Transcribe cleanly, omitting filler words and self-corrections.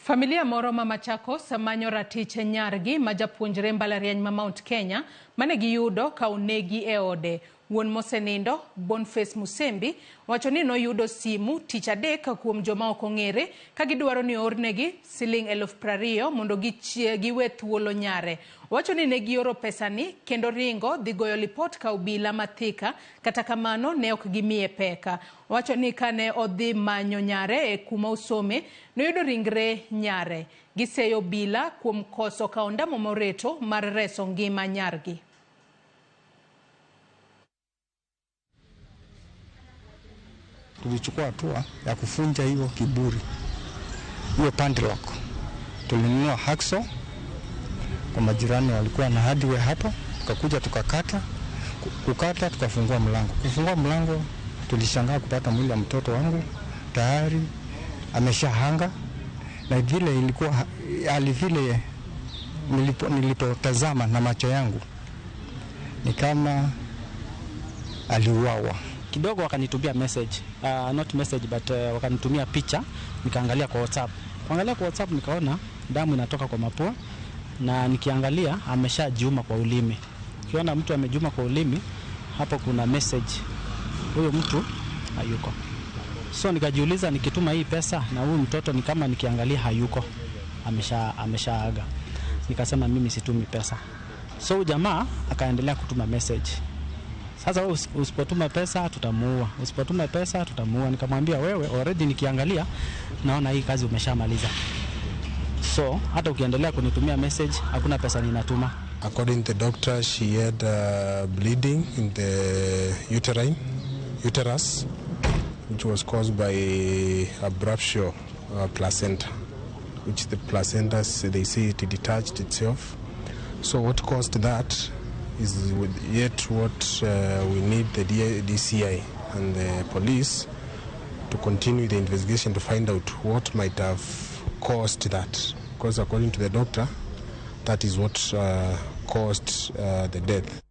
Familia moro ma Machakos manyo ratich nyargi ma japuonjre mbalariany ma Mount Kenya mane giyudo ka onegi e ode. Wuon mosenindo, Boniface Musembi, wacho ni noyudo simu tich adek kuom joma ok ong'ere ka gidwaro ni oornegi siling 20,000 mondo giwe thuolo nyare. Owacho ni ne gioro pesani kendo ringo dhi goyo lipot ka obila ma Thika, kata kamano ne ok gimiye peka. Owacho ni kane odhi manyo nyare e kuma osome, noyudo ringre nyare. Giseyo obila kuom koso kawo ondamo moreto mar reso ngima nyargi. Tulichukua hatua ya kufunja hiyo kiburi, hiyo padlock. Tulinunua hacksaw kwa majirani, walikuwa na hardware hapo, tukakuja tukakata, kukata tukafungua mlango. Kufungua mlango tulishangaa kupata mwili wa mtoto wangu tayari ameshahanga, na vile ilikuwa hali vile nilipotazama na macho yangu ni kama aliuawa. Kidogo wakanitumia message, not message but wakanitumia picha, nikaangalia kwa WhatsApp. Kuangalia kwa WhatsApp nikaona damu inatoka kwa mapua, na nikiangalia ameshajiuma kwa ulimi. Ukiona mtu amejiuma kwa ulimi, hapo kuna message, huyo mtu hayuko. So nikajiuliza, nikituma hii pesa na huyu mtoto ni kama nikiangalia hayuko, ameshaaga. Nikasema mimi situmi pesa. So jamaa akaendelea kutuma message. Sasa usipotuma pesa tutamuua, usipotuma pesa tutamuua. Nikamwambia wewe already nikiangalia naona hii kazi umeshamaliza. So hata ukiendelea kunitumia message hakuna pesa ninatuma. According to the doctor, she had bleeding in the uterus, which was caused by abruptio placenta, which the placenta, they say it detached itself. So what caused that is yet what we need the DCI and the police to continue the investigation to find out what might have caused that. Because according to the doctor, that is what caused the death.